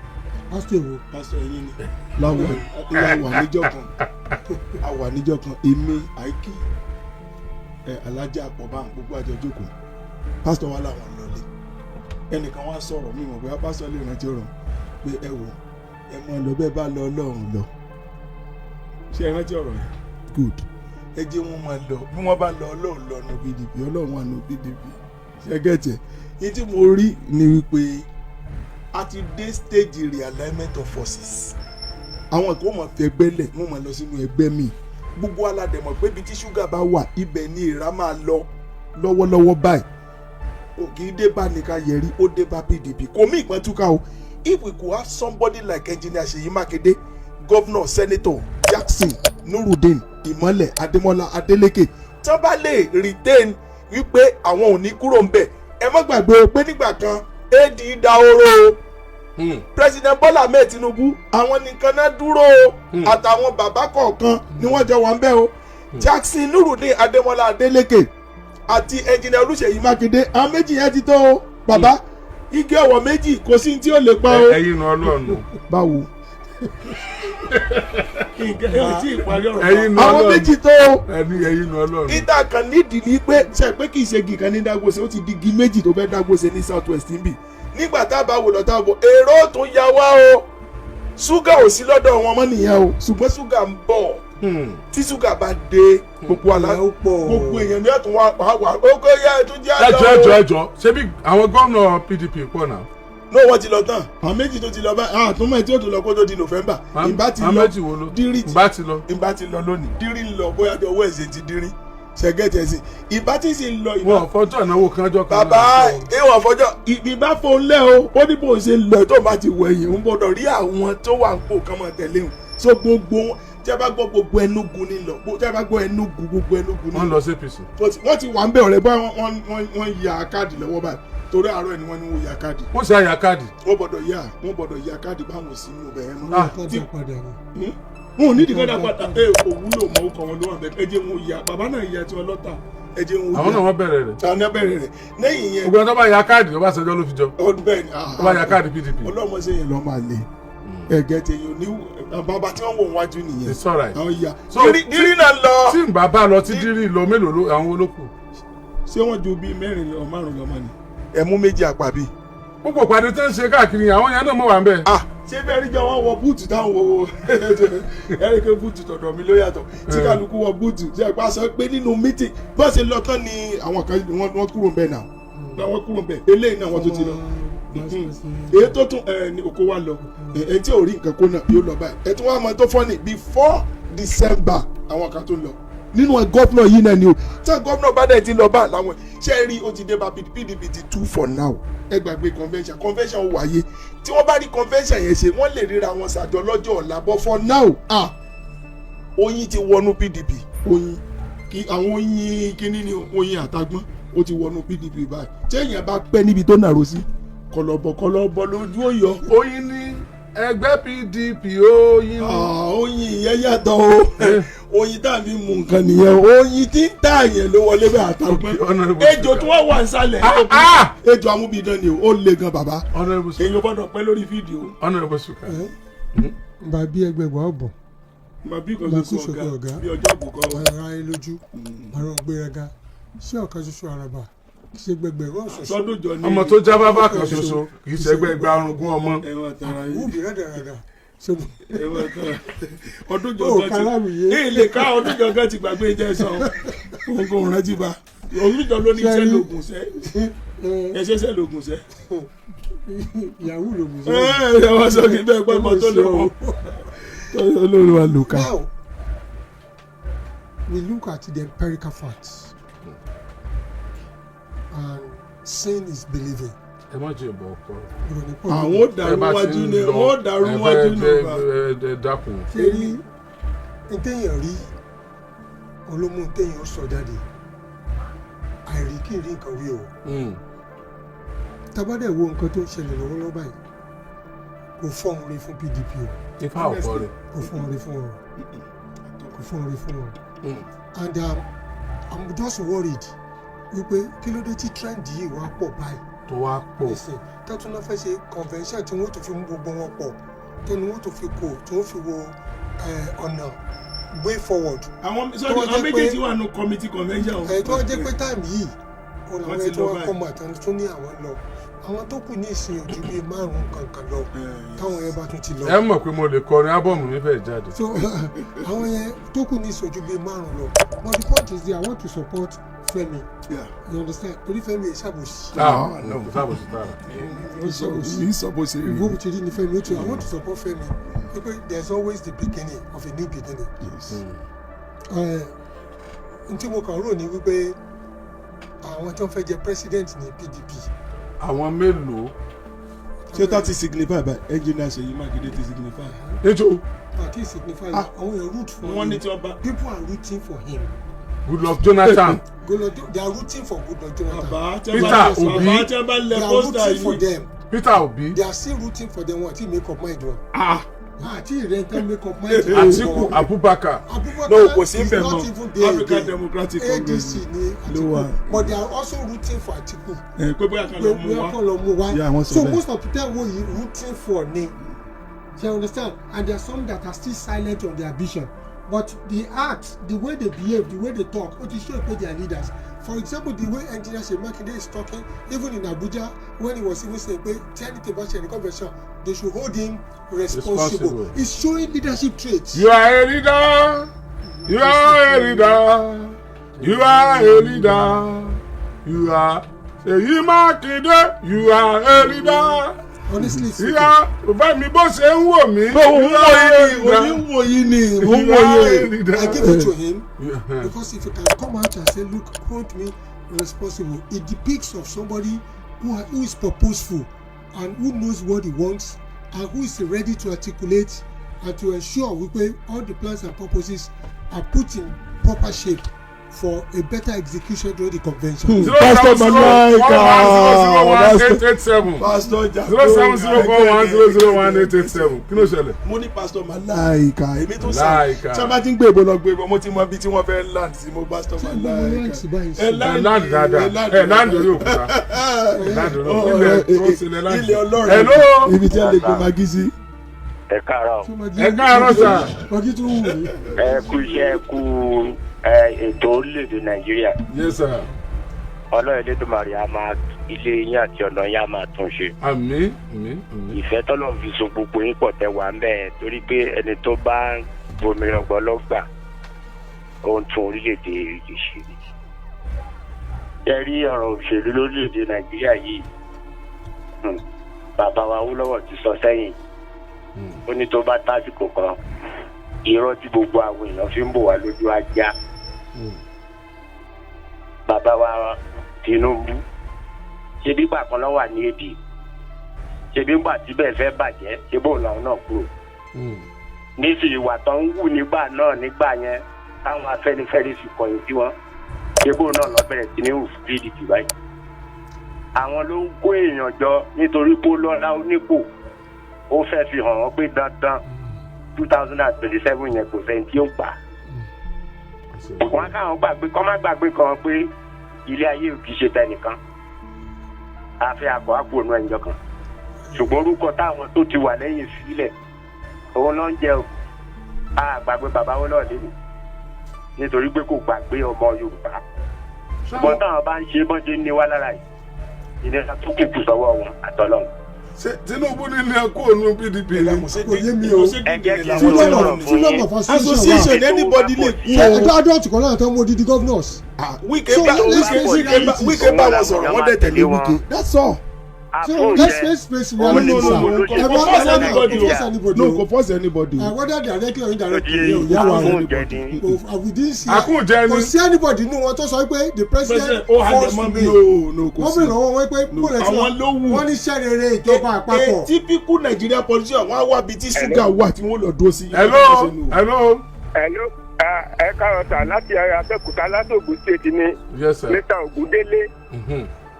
Pásítọ̀ èwo? Pásítọ̀ ẹ̀yìn ni. Láwà níjọ́ kan, a wà níjọ́ kan, èmi, àìkí ẹ, alájà àpọ̀bá, gbogbo àjọ jókòó. Pásítọ̀ wa làwọn ń lọlé. Ẹnìkan wá sọ̀rọ̀, mi mọ̀ bóyá pásítọ̀ lè rántí ọ̀rọ̀ pé ẹ wò, ẹ mọ lọ bẹ́ẹ̀ bá lọ ọlọ́run lọ. Ṣé ẹ rántí ọ̀rọ̀ yẹn? Good. Ẹ jẹ́ wọn máa lọ, bí wọ́n bá lọ, ọlọ́run lọ nù PDP, ọlọ́run wà nù PDP. Ṣé get ẹ̀? Yìí tí mo rí ni wípé a ti dé stage realignment of forces. Àwọn kò mọ̀ fi ẹgbẹ́ lẹ̀, wọ́n máa lọ sínú ẹgbẹ́ mi. Gbogbo aládẹ̀mọ̀ pé ibi tí ṣúgà bá wà, ibẹ̀ ni èèrà máa lọ. Lọ́wọ́lọ́wọ́ báyìí, kò kì í dé bá nìkan yẹrí, ó dé bá PDP. Kò mí ìpọ́n túká o. If we could have somebody like Engineer Seyi Makinde, Governor, Senator Jackson Nurudeen, Ìmọ̀lẹ̀ Adémọ́lá Adeleke, tí wọ́n bá lè retain wípé àwọn ò ní kúrò ńbẹ̀. Ẹ má gbàgbé o pé nígbà kan AD dahoro o. President Bola Ahmed Tinubu, àwọn nìkan náà dúró o, àtàwọn bàbá kọ̀ọ̀kan ni wọ́n jọ wà ń bẹ̀ o. Jackson Nurudeen Adémọ́lá Adeleke àti Engineer Olúṣèyí Mákindé, àwọn méjì yẹn ti tó o. Bàbá igi ọ̀wọ̀ méjì, kò sí tí ó lè pa o. Ẹ̀yin nu ọlọ́run. Báwo? Nǹkan ẹ ò tí ì parí ọ̀rọ̀. Ẹ̀yin nu Àwọn ọlọ́run. méjì tó o. Ẹni ẹ̀yin nu ọlọ́run. Ìta kan nídìí ni pé ṣe pé kì í ṣe igi kan ní dágbóse, ó ti di igi méjì tó fẹ́ dágbóse ní South West níbí. Nígbà tá a bá wò lọ, tá a bọ̀, èrò tó ya wá o. Ṣúgà ò sí lọ́dọ̀ wọn mọ́ nìyẹn o, ṣùgbọ́n ṣúgà ń bọ̀. Tí ṣúgà bá dé, gbogbo àlá Ìyà ó pọ̀. Gbogbo èèyàn ní ẹ̀tún wá wá ó kó yá ẹ̀tún jẹ́ àlọ́. Ẹjọ, ẹjọ, ẹjọ, ṣebí àwọn gómìnà PDP pọ̀ náà. No, wọ́n ti lọ tán. Àwọn méjì tó ti lọ báyìí, àtúmọ̀ ẹ̀ tí ó tún lọ kó tó di November. Ìbá ti Àwọn lọ. méjì wo ló Dírí. Ìbá ti lọ. Ìbá ti lọ lónìí, Dírí ń lọ, bóyá ọjọ́ Wednesday ti Dírí ṣẹgẹ́tì ẹ̀sìn ìbá tí sì ń lọ ìbá. Wọn ò fọjọ́ ìnáwó kanjọ́ kan. Bàbá ìwọ̀n fọjọ́ ìbá fóun lẹ́ o. Ó ní bóun ṣe lọ, tó bá ti wọ ẹ̀yìn, ń gbọ́dọ̀ rí àwọn tó wà ń pò kán máa tẹ̀lé òun. So gbogbo wọn, tí a bá gbọ́ gbogbo Enugu ní lọ, tí a bá gbọ́ Enugu, gbogbo Enugu ní Wọ́n lọ sí APC. Wọ́n ti wà ń bẹ̀ ọ̀rẹ́ bá wọ́n ya káàdì lọ́wọ́ báyìí, torí àárọ̀ ẹ̀ ni wọ́n ní wọ́n ya káàdì. Wọ́n ṣe àyà káàdì. Wọ́n gbọ́dọ̀ ya káàdì báwọn sínú ibẹ̀ yẹn mọ́. Ah. Kọ́ dá padà ni. Wọn ò ní ìdíkọ́ dá padà. Ẹ kò wúlò mọ́, ọkọ̀ wọn ló wà bẹ́ẹ̀. Ẹ jẹ́ wọn ya, bàbá náà ya tiwọn lọ́tà. Ẹ jẹ́ ń wo Àwọn náà wọ́n bẹ̀rẹ̀ rẹ̀. Àwọn náà bẹ̀rẹ̀ rẹ̀ lẹ́yìn yẹn. Gbogbo ẹni tó bá ya káàdì Ọbásanjọ́ ló fi jọ. Ọdún bẹ́ẹ̀ ni. Tó bá ya káàdì PDP. Ọlọ́mọ sẹ́yìn lọ́ máa le ẹ̀gẹ́ tẹ̀yìn ní bàbá tí wọ́n wò wájú nìyẹn. It's alright. Àwọn ìyá So, dírí náà lọ. Tí n bá bá lọ, tí Dírí lọ, mélòó ló àwọn olókù? Ṣé wọ́n ju bíi mẹ́rin lọ, márùn lọ mọ́ ni? Ẹ̀mú méjì àpàbí. Gbogbo ìpàdé tó ń ṣe káàkiri, àwọn yẹn náà mọ̀ wá ń bẹ̀. Ah, ṣé bẹ́ẹ̀ rí jọ wọ́n wọ boot táwọn wọ ẹ̀rí pé boot tọ̀dọ̀ mi ló yàtọ̀ tí kálukú wọ boot. Ṣe é pa sọ pé nínú meeting bó ṣe lọ tán ni àwọn kan wọ́n kúrò ń bẹ̀ náà, wọ́n kúrò ń bẹ̀. Eléyìí náà wọ́n tó ti lọ. Èyí tó tún ẹ ní oko wa lọ, ẹ tí ò rí nǹkan kó náà yóò lọ báyìí. Ẹ tún wá mọ tó fọ́nì, before December àwọn kan tó lọ nínú governor yìí náà ni o. Tí governor bá dẹ̀ ti lọ bá làwọn ṣe rí, ó ti dé bá PDP ti tú for now. Ẹ gbàgbé convention. Convention wáyé, tí wọ́n bá rí convention yẹn ṣe, wọ́n lè ríra wọn ṣàjọ lọ́jọ́ ọ̀la. But for now, ah, oyin ti wọnú PDP. Oyin kí àwọn oyin kíní ni, oyin àtagbọ́n, ó ti wọnú PDP báyìí. Tí èèyàn bá pẹ́ níbi tó nàró sí, kọlọ̀bọ̀ kọlọ̀bọ̀ lójú ó yọ. Oyin ní ẹgbẹ́ PDP, oyin ní. Ah, oyin ìyẹn yàtọ̀ o. Oyin tá a fi mú nǹkan nìyẹn o. Oyin tí ń tà yẹn ló wọlé bẹ́ẹ̀, àtàgbọ́n. Honourable Ejò tó wà wà nísàlẹ̀. Ah, ah! Ejò amúbidán ni o, ó le gan bàbá. Honourable Speaker. Èèyàn gbọ́dọ̀ pẹ́ lórí fídíò. Honourable Speaker. Bá bí ẹgbẹgbà ọbọ. Mà bí kan Mà ṣoṣo kú ṣoṣo ọ̀gá ọ̀gá. bí ọjọ́ àbùkọ́. Ara ẹ lójú àrùn gbéraga ṣé ọ̀kan ṣoṣo àràbà kì í ṣe gbẹgbẹrún ọ̀ṣọ̀ṣọ̀. Sọdún jọ ní. Ọmọ tó já bábà kan ṣoṣo kì í ṣẹgbẹ́ igba arúgún ọmọ. Ẹ̀wọ̀n tara yìí. Wúbi rádaràdà ṣe Ẹ̀wọ̀n tara ọdún jọ Ó gan ti kàlámìyé. Èyí lè ká ọdún jọ gan ti gbàgbé jẹ́ sọ òun kò rántí bá ọdún jọ ló ní iṣẹ́ lògùn sẹ́ ẹṣẹ́ sẹ́ lògùn sẹ́. Yahoo lògùn Ẹ ẹ wọ́n sọ kí bẹ́ẹ̀ pẹ́ mọ́ tó lè wọ́n olórí wa lò ká. Now we look at the empirical facts, and seeing is believing. Ẹ má jẹ ìbọn ọkọ. Ìròyìn pọ̀. Àwọn ó dàrú Ẹ bá ti wájú ń ni lọ, wọ́n ó dàrú ẹ wájú fẹ́ ni bá. ẹ dákun. Ṣe rí ntẹ̀yàn rí olómú ntẹ̀yàn ó sọ jáde, àìrí kí n rí nǹkan wí o. Tabadẹ wo nǹkan tó ń ṣẹlẹ̀ lọ́wọ́lọ́wọ́ báyìí, kò fọ́n rí fún PDP o. Ifá ọ̀pọ̀ rẹ̀. Kò fọ́n rí fún wọn, kò fọ́n rí fún wọn. And I'm just worried wípé kí ló dé tí trend yìí wá pọ̀ báyìí Tó wá pọ̀. Nísìn tẹ́tún náà fẹ́ ṣe convention tí wọ́n tó fi mú gbogbo wọn pọ̀, tẹnu wọ́n tó fi kò, tí wọ́n fi wo ọ̀nà way forward. Àwọn Tó sọ́ni wá àwọn jẹ́ pé- méjèèjì wà nù committee convention o. Ẹ̀ tó wá jẹ́ pé time yìí òun Wọ́n làwọn ti ẹ̀ tó lọ wá báyìí. kọ́ mọ̀ àtàwọn tó ní àwọn lọ, àwọn tó kù ní ìsìn ojú bíi márùn-ún kankan lọ, táwọn yẹn bá tún ti lọ. Ẹ mọ̀ pé mo lè kọrin, album mi fẹ́ jáde. So àwọn yẹn tó kù ní ìsojú bíi márùn lọ. But the point is there, I want to support Fẹ́mi. You understand? Torí Fẹ́mi ẹ̀ ṣàbòsí. Ah, no, kò sábò sí tààrà. Ó ṣàbòsí. Ní sọ bó ṣe rí. Ìwọ ti rí ni Fẹ́mi ó ti. I want to support Fẹ́mi wípé there is always the beginning of a new beginning. N tí mo kàn rò ní wípé àwọn tó ń fẹ́ jẹ president ní PDP. Àwọn mélòó? Ṣé tá ti signify by Engineer Ṣèyí Mákindé ti signify? Níjó. Àti signify. Ah. Àwọn èèyàn root for Wọ́n him. ní tí wọ́n bá. People are rooting for him. Goodluck Jonathan. Goodluck, they are rooting for Goodluck Jonathan. Bàbá tí Peter wọ́n bá Obi. bàbá tí wọ́n bá lẹ They are poster rooting for yìí. them. Peter Obi. They are still rooting for them. Wọn àti make up mind wọn. Ah. Àti ìrẹ́ntẹ́ make up mind wọn. Atiku Abubakar. Abubakar No, kò sí is bẹ̀ not mọ́. even there African again. Democratic ADC Congress ni ló wà. Atiku, but they are also rooting for Atiku. Ẹ pé bóyá kan Pé lọ mú bóyá wa. kàn lọ mú wa. Yeah, wọ́n sọ So bẹ́ẹ̀. most of the time wo yìí rooting for ni, you understand? And there are some that are still silent on their vision, but the act, the way they behave, the way they talk, ó ti show pé they are leaders. For example, the way Engineer Seyi Makinde is talking, even in Abuja, when he was even saying pé tí anything bá ṣe ní convention, they should hold him responsible. Responsible. He's showing leadership traits. You are a leader. You are a leader. You are a leader. You are Ṣèyí Mákindé. You are a leader. Honestly You speaking, are Fẹ́mi bó ṣe ń wò mí. Òun You wò are a yìí ni, òun leader. wò yìí ni, òun You wò are a yìí. leader. I give it to him Yeah. because if you can come out and say, "Look, hold me responsible," it depicts of somebody who is purposeful and who knows what he wants and who is ready to articulate and to ensure wípé all the plans and purposes are put in proper shape. for a better execution during the convention. Zero seven Pastor zero four one zero zero one eight eight seven. Pastor Jago 07041001887. Kí ló ṣẹlẹ̀? Mo ní Pastor Malaika, èmi tó sá Malaika. tí wọ́n bá ti ń gbé ìbò lọ gbé ìbò, mo ti mọ ibi tí wọ́n fẹ́ land sí. Mo Pastor Malaika. Báyìí Ẹ Ẹ land dáadáa, ẹ land orí òkúta, ẹ land orí òkúta, ilẹ̀ tó ṣẹlẹ̀ land. Ilẹ̀ ọlọ́run. Hello. Ibi tí a lè gbé magi sí. Ẹ káàárọ̀. Ẹ káàárọ̀ sà. Magi tún wù mí. Ẹ kú iṣẹ́, ẹ kú ètò orílẹ̀-èdè Nàìjíríà. Yes sir. Ọlọ́run Elédùmarè á máa ilé yín àti ọ̀nà yín á máa tún ṣe. Àmín, àmín, àmín. Ìfẹ́ tọ́lọ́run fi so gbogbo yín pọ̀ tẹ́ wà ń bẹ́ẹ̀, torí pé ẹni tó bá ń bomi ọgbọ́n lọ́gbà, ó ń tún orílẹ̀-èdè yìí ṣe ni. Ẹ rí ọ̀rọ̀ òṣèlú lórílẹ̀-èdè Nàìjíríà yìí, bàbá wa Awólọ́wọ̀ ti sọ sẹ́yìn, ó ní tó bá tásìkò kan, irọ́ tí gbogbo àwọn èèyàn fi ń bò wá lójú ajá. Bàbá wa Tinubu, ṣe bí gbà kan lọ wà ní èdè, ṣe bí gbà tí bẹ́ẹ̀ fẹ́ bàjẹ́, ṣe bóun làwọn náà kúrò nísìnyí, ìwà tó ń wù nígbà náà, nígbà yẹn táwọn Afẹ́nifẹ́re fi kọ̀yìn sí wọn, ṣe bóun náà lọ bẹ̀rẹ̀ sí ní hù fún PDP báyìí. Àwọn ló ń kó èèyàn jọ nítorí pé ó lọ́lá, ó nípò, ó fẹ́ fi hàn wọ́n pé dandan 2027 yẹn, kò sẹ́ni tí ó gbà á. Wọn káwọn gbàgbé kọ́, má gbàgbé kan pé ilé ayé ò kì í ṣe tẹnìkan, àfi àkọ́ àpò ònú ẹ̀yìn kan, ṣùgbọ́n orúkọ táwọn tó ti wà lẹ́yìn sílẹ̀, òun ló ń jẹ o. A gbàgbé bàbá wọn náà lẹ́nu nítorí pé kò gbàgbé ọmọ Yorùbá, ṣùgbọ́n táwọn bá ń ṣe bọ́n ṣe ń ní wá lára yìí, ìnira tó kù kù sọ́wọ́ wọn àtọ́lọ́hún. Ṣé Tinubu ní ilé ẹkọ ònú PDP ni? Kò yé mi o. Ẹ jẹ́ kí n Freedom sọ̀rọ̀ of fún freedom yín. of association Association wà. anybody lè kú Ṣé o. ẹjọ́ adult kan náà tó ń mú odidi governors? Wike So, bá let's face reality. Wike bá wọn sọ̀rọ̀, wọ́n dẹ̀ tẹ̀lé Wike, that's all. So let's face reality, No, no, sir. no, no, Ẹ kò má force ẹ má anybody kò o. force anybody No, o. kò force anybody o. Whether directly or indirectly, yóò yá wa o. Àfúnjẹ ni. Kò, we didn't see. Àkúnjẹ ni. Kò sí anybody nínú wọn tó sọ pé the president President, ó halẹ̀ forced mọ́ me. mi. No, no, kò Wọ́n sí. bèrè lọ́wọ́ wọn pé No, kó lè tí àwọn ló wù. wọ́n ní iṣẹ́ rere ìjọba àpapọ̀. A typical Nigeria politician, wọ́n á wá ibi tí ṣúgà wà tí wọ́n lọ dúró sí. Hello, hello. Hello, ẹ káàárọ̀ sà, láti Abẹ́òkúta, láti Ògùn State ni. Yes sir. Mr Ògúndélé.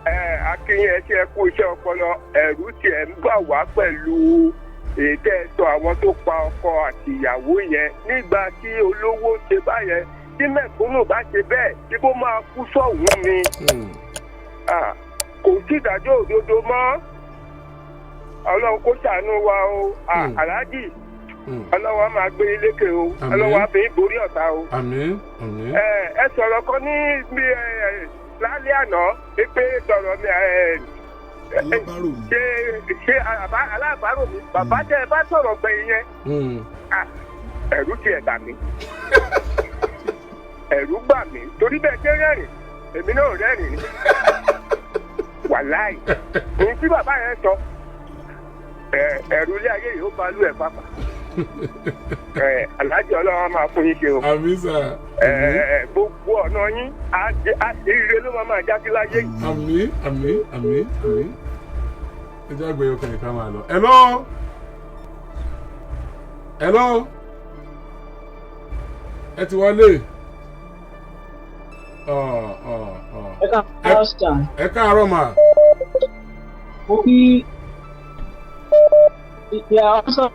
Ẹ akínyìn, ẹ ṣe, ẹ kú iṣẹ́ ọpọlọ. Ẹ̀rù tiẹ̀ ń bà wá pẹ̀lú ètò ẹ̀sọ́ àwọn tó pa ọkọ àti ìyàwó yẹn nígbà tí olówó ṣe báyẹn, tí mẹ̀kúnnù bá ṣe bẹ́ẹ̀, tí kò máa kú sọ̀hún ni. Ah, kò sí ìdájọ́ òdodo mọ́. Ọlọ́run kó ṣàánú wa o. Ah, Aláàjì, Ọlọ́run á máa gbé yín lékè o. Àmín. Ọlọ́run á fi yín borí ọ̀tá o. Àmín, àmín. Ẹ sọ̀rọ̀ kan ní bí lálẹ́ àná pé sọ̀rọ̀ mi Alábàárò mi. Ṣe alábàárò mi, bàbá tẹ ẹ bá sọ̀rọ̀ gbẹ̀yìn yẹn, ah, ẹ̀rù tiẹ̀ bà mí, ẹ̀rù bà mí, torí bẹ́ẹ̀ ṣe rẹ́rìn, èmi náà rẹ́rìn wàláì. Ohun tí bàbá yẹn sọ, ẹ̀rù ilé ayé yìí ó ba lú ẹ̀ pápá. Aláàjì, Ọlọ́run á máa fún yín ṣe o. Àmín sir. Gbogbo ọ̀nà yín ire ló máa máa já sí láyé yìí. Àmín, àmín, àmín, àmín. Ẹ jẹ́ àgbẹ̀yọ kan ká máa lọ. Hello, hello, ẹ ti wọlé. Ọ̀ ọ̀ ọ̀. Ẹ káàárọ̀ sà. Ẹ káàárọ̀ mà. Mo kí ìyá ọsàn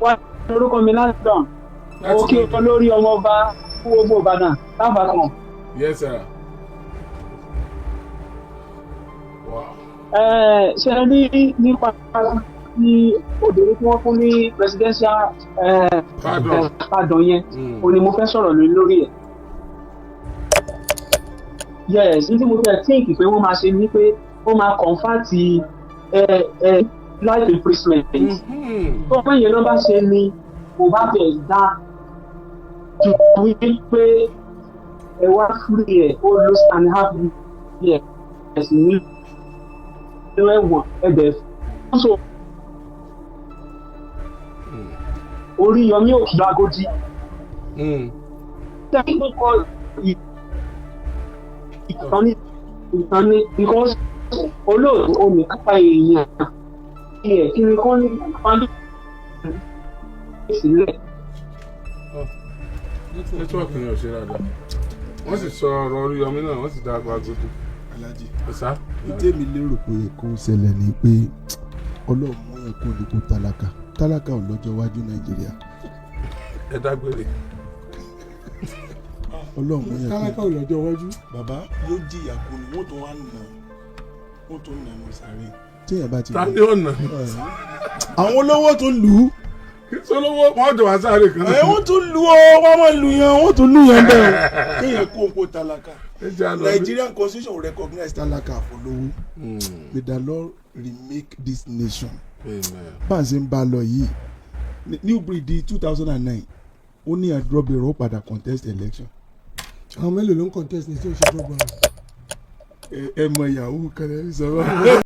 wá lórúkọ mi láti dàn. Mo kí olórí ọmọọba fún gbogbo Ìbàdàn láfàkàn. Yes sir. Wow. Ẹ ṣe rí nípa ní obìnrin tí wọ́n fún ní presidential Pardon. Pardon yẹn, ó ní mo fẹ́ sọ̀rọ̀ lórí lórí ẹ̀. Yes, ní tí mo fẹ́ think pé wọ́n máa ṣe ni pé wọ́n máa convert life imprisonment. Tó pé yẹn ló bá ṣe ni kò bá fẹ́ dá ju wípé ẹ wá free ẹ, ó lose and half years nínú ẹ̀wọ̀n ẹbẹ̀ so Oríyọmí Òkìlágójì tẹ́lẹ̀ tó kọ ìtàn ní ìtàn ní, because olóòtú olùkápá èèyàn ẹ̀ kí ni kọ́ ní pàdé sílẹ̀. Network yẹn ò ṣe dáadáa. Wọ́n sì sọ ọ̀rọ̀ Oríyọmí náà, wọ́n sì dá apá tuntun. Alájì, ẹ̀sà. Tèmi lérò pé kó ṣẹlẹ̀ ni pé Ọlọ́run mú yẹn kó ní kó tálákà. Tálákà ò lọ́jọ́ iwájú Nàìjíríà. Ẹ dágbére. Ọlọ́run mú yẹn Tálákà kó. ò lọ́jọ́ iwájú. Bàbá yóò jìyà kú ni, wọ́n tún wá nà, wọ́n tún nà ní sáré téèyàn bá ti Ta ni ọ̀nà? Àwọn olówó tún lù ú. Kí sọlọ́wọ́ wọ́n jọ wá sáré kan. Ẹ wọ́n tún lù ọ́, wọ́n máa lù yẹn, wọ́n tún lù yẹn bẹ́ẹ̀ o, kéèyàn kó òǹkó tálákà. Ẹ jẹ́ àlọ́. Nigerian constitution recognize tálákà fọlọ́wọ́. May the Lord remake this nation. Amen. Bá a ṣe ń bá a lọ yìí, new breed di 2009, ó ní àdúróbìnrin ó padà contest election. Àwọn mélòó ló ń contest ní tí ó ṣe program? Ẹ mọ yahoo kan ẹ sọ.